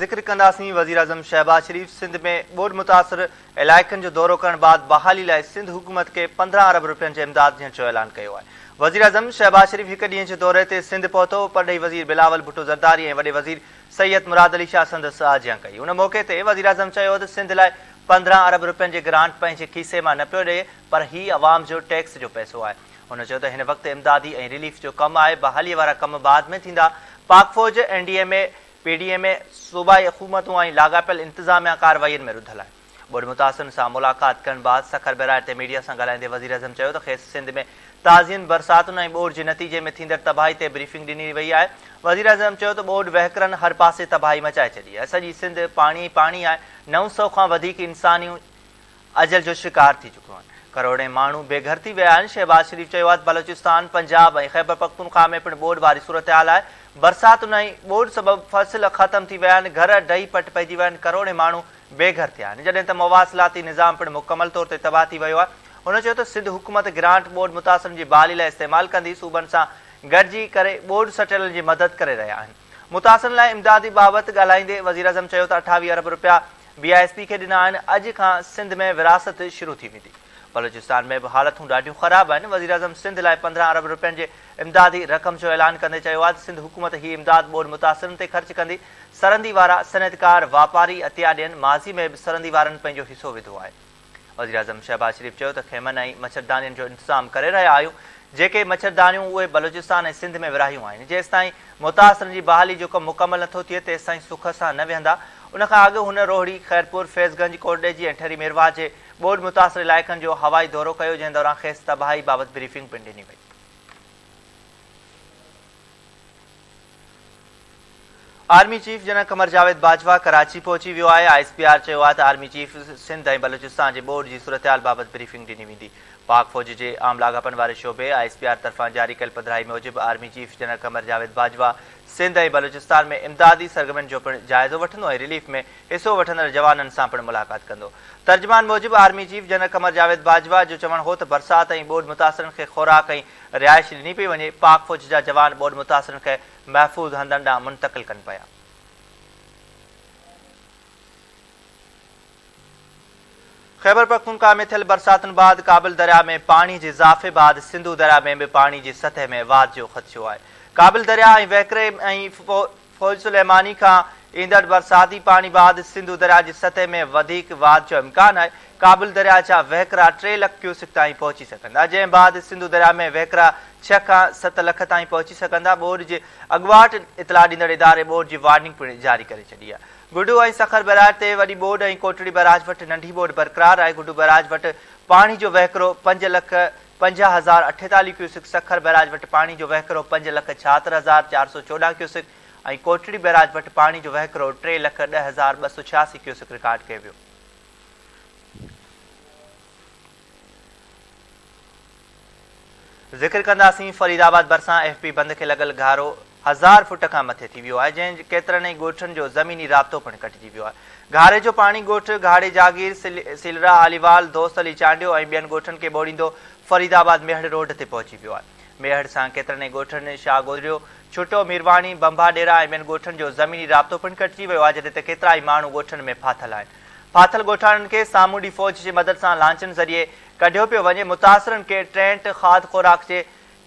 ذڪر ڪنداسين وزيراعظم شهباز شريف سنڌ ۾ ٻوڏ متاثر علائقن جو دورو ڪرڻ بعد بحالي لاء سنڌ حڪومت کي 15 ارب رپين جي امداد ڏيڻ جو اعلان ڪيو آهي. وزيراعظم شهباز شريف هڪ ڏينهن جي دوري تي سنڌ پهتو، پرڏيهي وزير بلاول ڀٽو زرداري ۽ وڏي وزير سيد مراد علي شاهه سندس آجيان ڪئي. ان موقعي تي وزيراعظم چيو ته سنڌ لاء 15 ارب رپين جي گرانٽ پنهنجي کيسي مان نه پيو ڏئي پر هي عوام جو ٽيڪس جو پئسو آهي. هن چيو ته هن وقت امدادي ۽ رليف جو ڪم آهي، بحالي وارا ڪم بعد ۾ ٿيندا، پاڪ فوج، N D M A, P D M A, صوبائي حڪومتون ۽ لاڳاپيل انتظاميا ڪارروائين ۾ رڌل آهن. ٻوڏ متاثرن سان ملاقات ڪرڻ بعد سکر بئراج تي ميڊيا سان ڳالهائيندي وزيراعظم چيو ته کيس سنڌ ۾ تازين برساتن ۽ ٻوڏ جي نتيجي ۾ ٿيندڙ تباهي تي بريفنگ ڏني وئي آهي. وزيراعظم چيو ته ٻوڏ وهڪرن هر پاسي تباهي مچائي ڇڏي آهي، سڄي سنڌ پاڻي ئي پاڻي آهي، 900 کان وڌيڪ انسانيون اجل جو شڪار ٿي چڪيون آهن، ڪروڙين ماڻهو بي گهر ٿي ويا آهن. شهباز شريف چيو آهي ته بلوچستان، پنجاب ۽ خيبرپختونخواهه ۾ پڻ ٻوڏ واري صورتحال آهي، برساتن ۽ ٻوڏ سبب فصل ختم ٿي ويا آهن، گهر ڊهي پٽ پئجي ويا آهن، ڪروڙين ماڻهو بي گهر ٿيا آهن، جڏهن ته مواصلاتي نظام پڻ مڪمل طور تي تباهه ٿي ويو آهي. هن چيو ته سنڌ حڪومت گرانٽ ٻوڏ متاثرن جي بحالي لاء استعمال ڪندي، صوبن سان گڏجي ڪري ٻوڏ سٽيلن جي مدد ڪري رهيا آهن. متاثرن لاء امدادي بابت ڳالهائيندي وزيراعظم چيو ته 28 ارب رپيا بي I S P کي ڏنا آهن، اڄ کان سنڌ ۾ ورهاست شروع ٿي ويندي. بلوچستان ۾ به حالتون ڏاڍيون خراب آهن. وزيراعظم سنڌ لاء 15 ارب رپين جي امدادي رقم جو اعلان ڪندي چيو آهي ته سنڌ حڪومت هي امداد ٻوڏ متاثرن تي خرچ ڪندي، سرندي وارا صنعتڪار، واپاري عطيا ڏين، ماضي ۾ به سرندي وارن پنهنجو حصو وڌو آهي. وزيراعظم شهباز شريف چيو ته خيمن ۽ مڇردانين جو انتظام ڪري رهيا آهيون، جيڪي مڇردانيون اهي بلوچستان ۽ سنڌ ۾ ورهايون آهن، جيستائين متاثرن جي بحالي جو ڪم مڪمل نٿو ٿئي تيستائين سک سان نه ويهندا. ان کان اڳ هن روهڙي، خيرپور، فيض گنج، ڪوٽڏيجي ۽ ٺري ميرواهه جي ٻوڏ متاثر علائقن جو هوائي دورو ڪيو، جنهن دوران کيس تباهي بابت بريفنگ پڻ ڏني وئي. Army chief general Qamar Javed Bajwa Karachi پهچي ويو آهي، I S P R چيو آهي ته آرمي چيف سنڌ ۽ بلوچستان جي ٻوڏ جي صورتحال بابت بريفنگ ڏني ويندي. پاڪ فوج جي عام لاڳاپن واري شعبي I S P R طرفان جاري ڪيل پڌرائي موجب army chief general Qamar Javed Bajwa Sindh ۽ Balochistan ۾ امدادي سرگرمين جو پڻ جائزو وٺندو ۽ رليف ۾ حصو وٺندڙ جوانن سان پڻ ملاقات ڪندو. ترجمان موجب army chief general Qamar Javed Bajwa جو چوڻ هو ته برسات ۽ ٻوڏ متاثرن کي خوراڪ ۽ رهائش ڏني پئي وڃي، پاڪ فوج جا جوان ٻوڏ متاثرن کي محفوظ هنڌن ڏانهن منتقل ڪن پيا. خيبرپختونخواهه ۾ ٿيل برساتن بعد ڪابل درياء ۾ پاڻي جي اضافي بعد سنڌو درياء ۾ به پاڻي جي سطح ۾ واڌ جو خدشو آهي. ڪابل درياء ۽ وهڪري ۽ فوج سليماني کان ايندڙ برساتي پاڻي بعد سنڌو درياء جي سطح ۾ وڌيڪ واڌ جو امڪان آهي. ڪابل درياء جا وهڪرا 3 لک ڪيوسڪ تائين پهچي سگهندا، جنهن بعد سنڌو درياء ۾ وهڪرا 6 کان 7 لک تائين پهچي سگهندا. ٻوڏ جي اڳواٽ اطلاع ڏيندڙ اداري ٻوڏ جي وارننگ پڻ جاري ڪري ڇڏي آهي. گڊو ۽ سکر بئراج تي وڏي ٻوڏ ۽ ڪوٽڙي بئراج وٽ ننڍي ٻوڏ برقرار آهي. گڊو بئراج وٽ پاڻي جو وهڪرو 5,50,048 ڪيوسڪ، سکر بئراج وٽ پاڻي جو وهڪرو 5,76,414 ڪيوسڪ ۽ ڪوٽڙي بئراج وٽ پاڻي جو وهڪرو 3,10,286 ڪيوسڪ رڪارڊ ڪيو ويو. ذڪر ڪنداسين فريد آباد ڀرسان ايف پي بند کي لڳل گهارو هزار فوٽ کان مٿي ٿي ويو آهي جنهن ڪيترن ئي ڳوٺن جو زميني رابطو پڻ ڪٽجي ويو آهي گهاري جو پاڻي ڳوٺ گهاڙي جاگير، سيلرا، آليوال، دوست علي چانڊيو ۽ ٻين ڳوٺن کي ٻوڙيندو فريد آباد ميهڙ روڊ تي پهچي ويو آهي ميهڙ سان ڪيترن ئي ڳوٺن شاهه گودڙيو، ڇٽو، ميرواڻي، بنڀا ڏيرا ۽ ٻين ڳوٺن جو زميني رابطو پڻ ڪٽجي ويو آهي جڏهن ته ڪيترائي ماڻهو ڳوٺن ۾ ڦاٿل آهن. ڦاٿل ڳوٺاڻن کي سامونڊي فوج جي مدد سان لانچن ذريعي ڪڍيو پيو وڃي، متاثرن کي ٽينٽ، کاڌ خوراڪ جي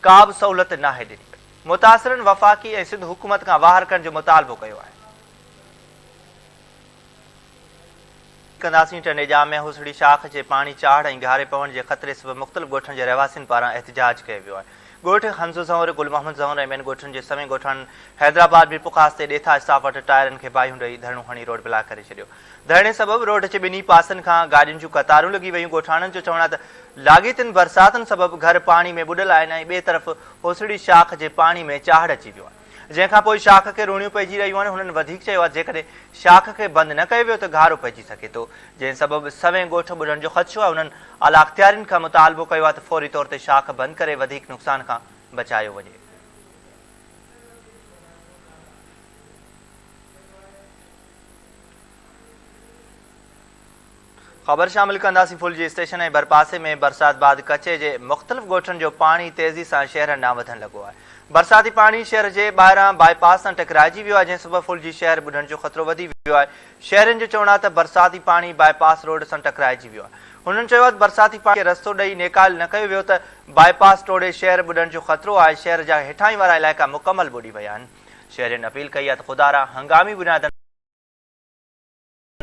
ڪا به سهولت ناهي ڏني وئي. متاثرن وفاقي ۽ سنڌ حڪومت کان واهر ڪرڻ جو مطالبو ڪيو آهي. ڪنداسين ٽنڊي ڄام ۾ هوسڙي شاخ جي پاڻي چاڙهه ۽ گهاري پوڻ جي خطري سبب مختلف ڳوٺن جي رهواسين پاران احتجاج ڪيو ويو آهي. ڳوٺ حمزو زهور، گل محمد زهور ۽ ٻين ڳوٺن جي سوين ڳوٺاڻن حيدرآباد ميرپورخاص تي ڏيٿا اسٽاف وٽ ٽائرن کي باهيون ڏئي ڌرڻو هڻي روڊ بلاڪ ڪري ڇڏيو. ڌرڻي سبب روڊ جي ٻنهي پاسن کان گاڏين جون قطارون لڳي ويون. ڳوٺاڻن جو چوڻ آهي ته لاڳيتين برساتن سبب گهر پاڻي ۾ ٻڏل آهن ۽ ٻئي طرف هوسڙي شاخ جي پاڻي ۾ چاڙهه اچي ويو آهي جنهن کان پوء شاخ کي روڻيون پئجي رهيون آهن. هنن وڌيڪ چيو آهي ته جيڪڏهن شاخ کي بند نه ڪيو ويو ته گهارو پئجي سگهي ٿو جنهن سبب سوين ڳوٺ ٻڏڻ جو خدشو آهي. هنن اعليٰ اختيارين کان مطالبو ڪيو آهي ته فوري طور تي شاخ بند ڪري وڌيڪ نقصان کان بچايو وڃي. خبر شامل ڪنداسين ڦلجي اسٽيشن ۽ ڀرپاسي ۾ برسات بعد ڪچي جي مختلف ڳوٺن جو پاڻي تيزي سان شهرن ڏانهن وڌڻ لڳو آهي. برساتي پاڻي شهر جي ٻاهران باء پاس سان ٽڪرائجي ويو آهي جنهن سبب ڦلجي شهر ٻڏڻ جو خطرو وڌي ويو آهي. شهرين جو چوڻ آهي ته برساتي پاڻي باء پاس روڊ سان ٽڪرائجي ويو آهي. هنن چيو آهي ته برساتي پاڻي کي رستو ڏئي نيڪال نه ڪيو ويو ته باء پاس ٽوڙي شهر ٻڏڻ جو خطرو آهي، شهر جا هيٺاهين وارا علائقا مڪمل ٻڏي ويا آهن. شهرين اپيل ڪئي آهي ته خدارا هنگامي بنيادن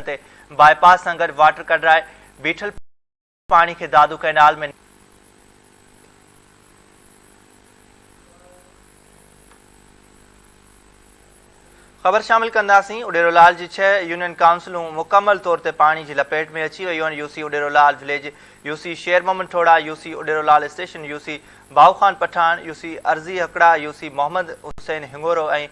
تي باء پاس سان گڏ واٽر ڪڍرائي بيٺل پاڻي کي دادو ڪئنال ۾. خبر شامل ڪنداسين اڏيرو لال جي ڇهه يونين ڪائونسلون مڪمل طور تي پاڻي جي لپيٽ ۾ اچي ويون آهن UC Udero Lal village, UC Sher Muhammad Thohra, UC Udero Lal station, UC Bhau Khan Pathan, UC Arzi Hakra, UC Muhammad Hussain Hingoro ۽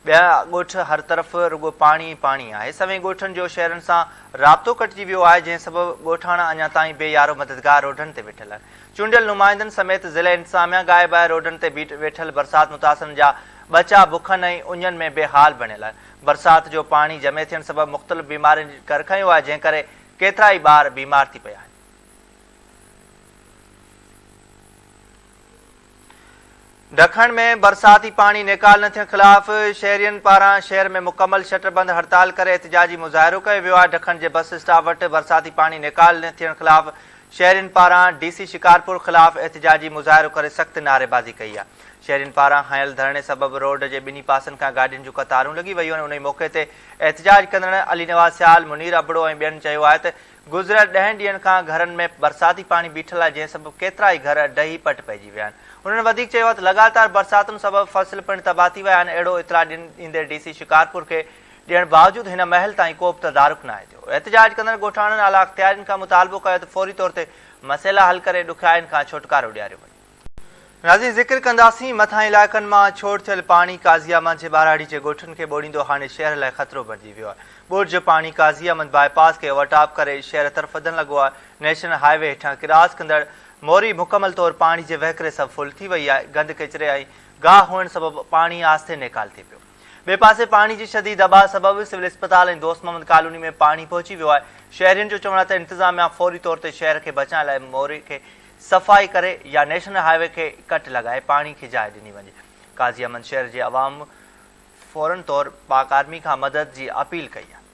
ٻيا ڳوٺ هر طرف رڳو پاڻي ئي پاڻي آهي. سوين ڳوٺن جو شهرن سان رابطو ڪٽجي ويو آهي، جنهن سبب ڳوٺاڻا اڃا تائين بي يارو مددگار روڊن تي ويٺل آهن. چونڊيل نمائندن سميت ضلعي انتظاميا غائب آهي، روڊن تي ويٺل برسات متاثرن جا ٻچا بکن ۽ اڃن ۾ بي حال بڻيل آهن. برسات جو پاڻي جمع ٿيڻ سبب مختلف بيمارين ڪر کنيو آهي، جنهن ڪري ڪيترائي ٻار بيمار ٿي پيا آهن. ڊکڻ ۾ برساتي پاڻي نيڪال نه ٿيڻ خلاف شهرين پاران شهر ۾ مڪمل شٽر بند هڙتال ڪري احتجاجي مظاهرو ڪيو ويو آهي ڊکڻ جي بس اسٽاپ وٽ برساتي پاڻي نيڪال نه ٿيڻ خلاف شهرين پاران ڊي سي شڪارپور خلاف احتجاجي مظاهرو ڪري سخت نعريبازي ڪئي آهي شهرين پاران هنيل ڌرڻي سبب روڊ جي ٻنهي پاسن کان گاڏين جون قطارون لڳي ويون آهن انهي موقعي تي احتجاج ڪندڙن علي نواز سيال منير ابڙو ۽ ٻين چيو آهي ته گذريل ڏهن ڏينهن کان گهرن ۾ برساتي پاڻي بيٺل آهي جنهن سبب ڪيترائي گهر ڊهي پٽ پئجي ويا آهن. هنن وڌيڪ چيو آهي ته لڳاتار برساتن سبب فصل پڻ تباهه ٿي ويا آهن اهڙو اطلاع ڏيندي ڊي سي شڪارپور کي ڏيڻ باوجود هن مهل تائين ڪو به تدارڪ ناهي ٿيو. احتجاج ڪندڙ ڳوٺاڻن اعليٰ اختيارين کان مطالبو ڪيو ته فوري طور تي مسئلا حل ڪري ڏکيائين کان ڇوٽڪارو ڏياريو وڃي. ناظرين ذڪر ڪنداسين مٿانهين علائقن مان ڇوڙ ٿيل پاڻي قاضي احمد جي ٻهراڙي جي ڳوٺن کي ٻوڙيندو هاڻي شهر لاء خطرو بڻجي ويو آهي ٻوڏ جو پاڻي قاضي احمد باء پاس کي اوور ٽاپ ڪري شهر طرف وڌڻ لڳو آهي نيشنل هاء وي هيٺان ڪراس ڪندڙ موري مڪمل طور پاڻي جي وهڪري سبب فل ٿي وئي آهي گند ڪچري ۽ گاهه هئڻ سبب پاڻي آهستي نيڪال ٿي پيو ٻئي پاسي پاڻي جي شديد دٻاء سبب سول اسپتال ۽ دوست محمد ڪالوني ۾ پاڻي پهچي ويو آهي شهرين جو چوڻ آهي ته انتظاميا فوري طور تي شهر کي بچائڻ لاء موري کي صفائي ڪري يا نيشنل هاء وي کي ڪٽ لڳائي پاڻي کي جاء ڏني وڃي. قاضي احمد شهر جي عوام فورن طور پاڪ آرمي کان مدد جي اپيل ڪئي آهي.